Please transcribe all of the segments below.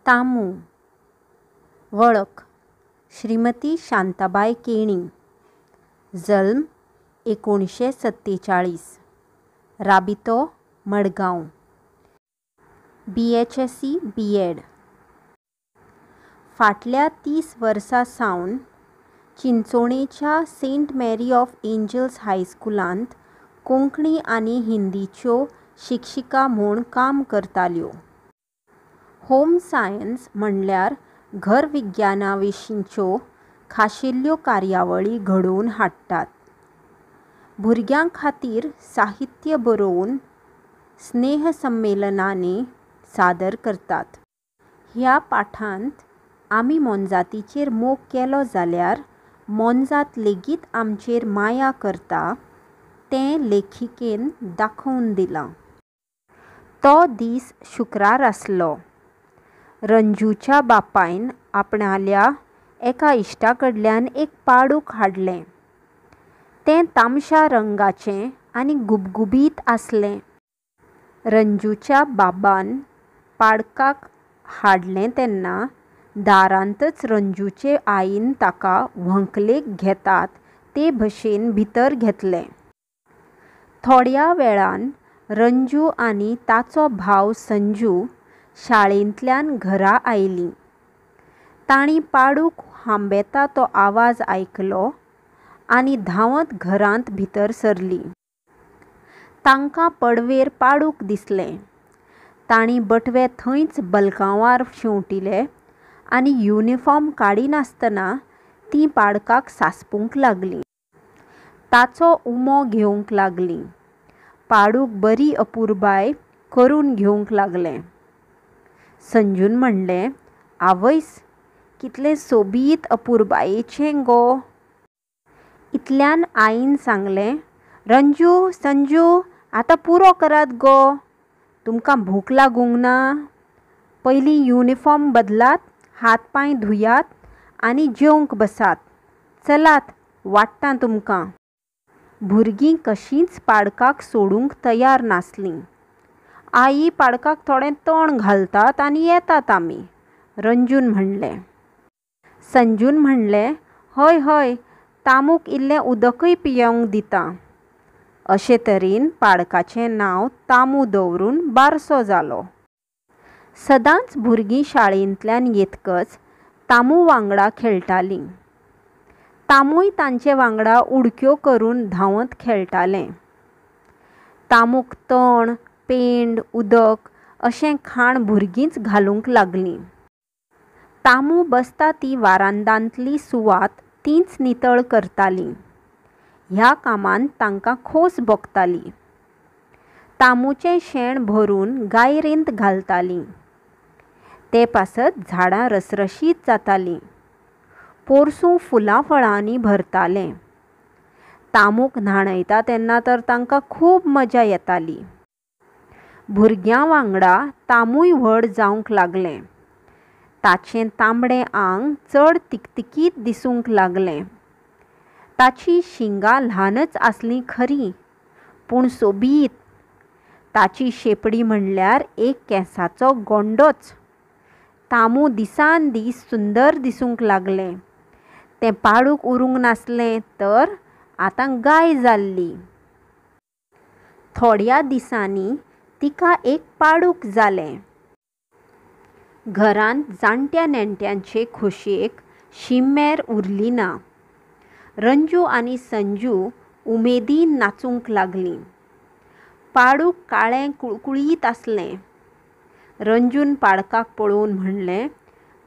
Tamu. वळख श्रीमती शांताबाय केणी. जल्म 1947. राबितो Madgaon. B H S C B Ed. फाटल्या 30 वर्सां सावन चिंचोणेच्या सेंट मॅरी ऑफ एंजल्स हायस्कुलांत कोंकणी आनी हिंदीच्यो शिक्षिका म्हूण काम करताल्यो. होम सायन्स म्हणल्यार घरविज्ञानाविशींच्यो खाशेल्यो कार्यावळी घडोवन हाडटात. भुरग्यांखातीर साहित्य बरोवन स्नेहसंमेलनांनी सादर करतात. ह्या पाठांत आमी मोनजातीचेर मोग केलो जाल्यार मोनजात लेगीत आमचेर माया करता तें लेखिकेन दाखोवन दिलां. तो दीस शुक्रार आसलो. रंजूच्या बापायन आपणाल्या एका इश्टा कडल्यान एक पाडूक हाडलें. तें तांबशा रंगाचें आनी गुबगुबीत आसलें. रंजूच्या बाबान पाडकाक हाडलें तेन्ना दारांतच रंजूचे आईन ताका व्हंकलेक घेतात ते भशेन भितर घेतलें. थोडया वेळान रंजू आनी ताचो भाव संजू शाळेंतल्यान घरा आयलीं. तांणी पाडूक हांबेता तो आवाज आयकलो आनी धांवत घरांत भितर सरलीं. तांकां पडवेर पाडूक दिसलें. तांणी बटवे थंयच बल्कांवार शेंवटिले आनी युनिफॉर्म काडिनासतना तीं पाडकाक सांसपूंक लागलीं. ताचो उमो घेवंक लागलीं. पाडूक बरी अपुरबाय करून घेवंक लागलें. संजून म्हणलें, आवयस, कितलें सोबीत अपुरबायेचें गो! इतल्यान आईन सांगलें, रंजू, संजू, आतां पुरो करात गो. तुमकां भूक लागूंक ना? पयलीं युनिफॉर्म बदलात, हात पांय धुयात आनी जेवंक बसात. चलात, वाडटां तुमकां. भुरगीं कशींच पाडकाक सोडूंक तयार नासलीं. आई, पाडकाक थोडें तण घालतात आनी येतात आमी. रंजून म्हणलें. संजून म्हणलें, हय हय, तामूक इल्लें उदकय पियेवंक दितां. अशे तरेन पाडकाचें नांव तामू दवरून बारसो जालो. सदांच भुरगीं शाळेंतल्यान येतकच तामू वांगडा खेळटालीं. तामूय तांचे वांगडा उडक्यो करून धांवत खेळटालें. तामूक तण, पेंड, उदक अशें खाण भुरगींच घालूंक लागलीं. तामू बसता ती वारांदांतली सुवात तींच नितळ करतालीं. ह्या कामांत तांकां खोस भोगताली. तामूचें शेण भरून गायरेंत घालतालीं. ते पासत झाडां रसरशीत जातालीं. पोरसूं फुलां फळांनी भरतालें. तामूक न्हाणयता तेन्ना तर तांकां खूब मजा येताली. भुरग्यां वांगडा तामूय व्हड जावंक लागलें. ताचें तांबडें आंग चड तिकतिकीत दिसूंक लागलें. ताचीं शिंगां ल्हानच आसलीं खरीं, पूण सोबीत. ताची शेंपडी म्हणल्यार एक केंसाचो गोंडोच. तामू दिसान दीस सुंदर दिसूंक लागलें. तें पाडूक उरूंक नासलें तर आतां गाय जाल्ली. थोडया दिसांनी तिका एक पाडूक जालें. घरांत जाण्ट्या नेण्ट्यांचे खोशयेक शीम-मेर उरली ना. रंजू आनी संजू उमेदीन नाचूंक लागलीं. पाडूक काळें कुळकुळीत आसलें. रंजून पाडकाक पळोवन म्हणलें,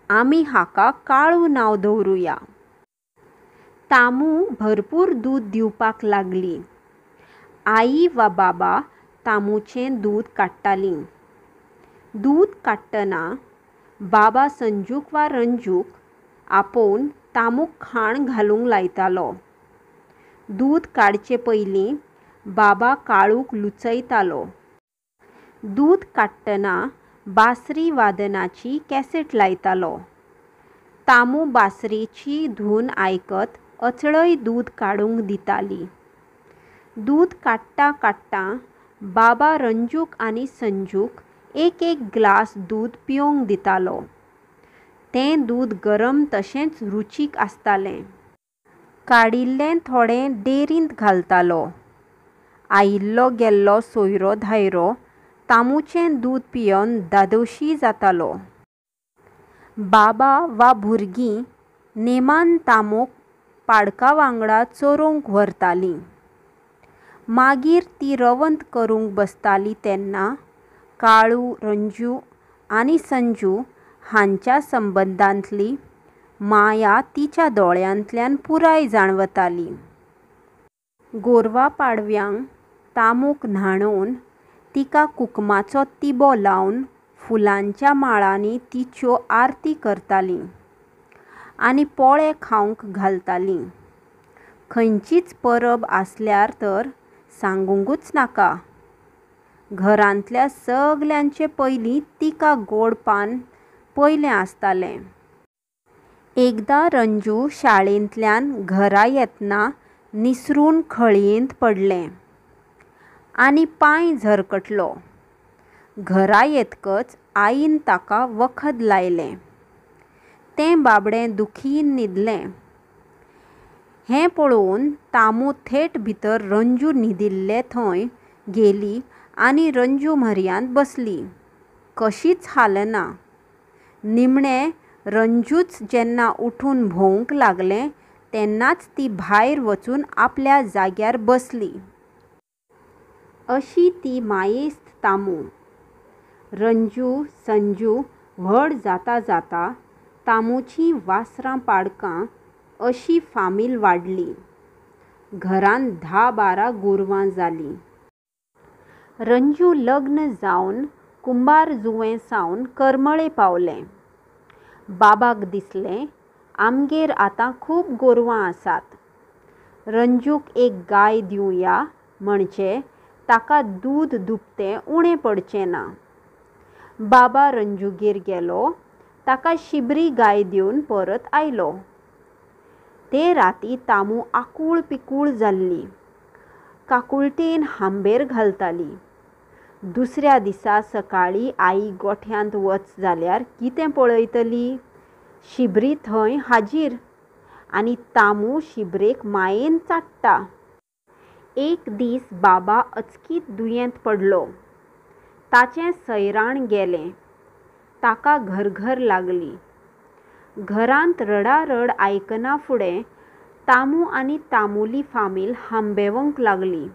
आमी हाका काळू नांव दवरुया. तामू भरपूर दूद दिवपाक लागली. आई वा बाबा तामूचें दूद काडटालीं. दूद काडटना बाबा संजूक वा रंजूक आपोवन तामूक खाण घालूंक लायतालो. दूद काडचे पयलीं बाबा काळूक लुचयतालो. दूद काडटना बांसरी वादनाची कॅसेट लायतालो. तामू बांसरेची धून आयकत अचळय दूद काडूंक दिताली. दूद काडटां काडटां बाबा रंजूक आनी संजूक एक एक ग्लास दूद पिवंक दितालो. तें दूद गरम तशेंच रुचीक आसतालें. काडिल्लें थोडें डेरींत घालतालो. आयिल्लो गेल्लो सोयरो धायरो तामूचें दूद पियेवन धादोशी जातालो. बाबा वा भुरगीं नेमान तामूक पाडकावांगडा चरोवंक व्हरतालीं. मागीर ती रवंथ करूंक बसताली तेन्ना काळू, रंजू आनी संजू हांच्या संबंदांतली माया तिच्या दोळ्यांतल्यान पुराय जाणवताली. गोरवां-पाडव्यांक तामूक न्हाणोवन तिका कुकमाचो तिबो लावन फुलांच्या माळांनी तिच्यो आरती करतालीं आनी पोळे खावंक घालतालीं. खंयचीच परब आसल्यार तर सांगुंकूच नाका. घरांतल्या सगल्यांचे पयलीं तिका गोड पान पयलें आसतालें. एकदां रंजू शाळेंतल्यान घरा येतना निसरून खळयेंत पडलें आनी पांय झरकटलो. घरा येतकच आईन ताका वखद लायलें. तें बाबडें दुखीन न्हिदलें. हें पळोवन तामू थेट भितर रंजू न्हिदिल्लें थंय गेली आनी रंजू म्हऱ्यांत बसली. कशीच हालना. निमणें रंजूच जेन्ना उठून भोवंक लागलें तेन्नाच ती भायर वचून आपल्या जाग्यार बसली. अशी ती मायेस्त तामू. रंजू, संजू व्हड जाता जाता तामूचीं वासरां-पाडकां अशी फामील वाडली. घरांत 10-12 गोरवां जालीं. रंजू लग्न जावन कुंभारजुंवें सावन करमळे पावलें. बाबाक दिसलें, आमगेर आतां खूब गोरवां आसात. रंजूक एक गाय दिवया म्हणचे ताका दूद दुभतें उणें पडचें ना. बाबा रंजूगेर गेलो, ताका शिबरी गाय दिवन परत आयलो. ते राती तामू आकूळ पिकूळ जाल्ली. काकुळटेन हांबेर घालताली. दुसऱ्या दिसा सकाळीं आई गोठ्यांत वच जाल्यार कितें पळयतली? शिबरी थंय हाजीर आनी तामू शिबरेक मायेन चाट्टा. एक दीस बाबा अचकीत दुयेंत पडलो. ताचें सयराण गेलें. ताका घरघर लागली. घरांत रडारड आयकना फुडें तामू आनी तामूली फामील हांबेवंक लागली.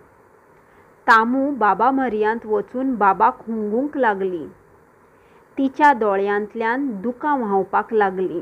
तामू बाबा म्हऱ्यांत वचून बाबाक हुंगूंक लागली. तिच्या दोळ्यांतल्यान दुकां व्हांवपाक लागलीं.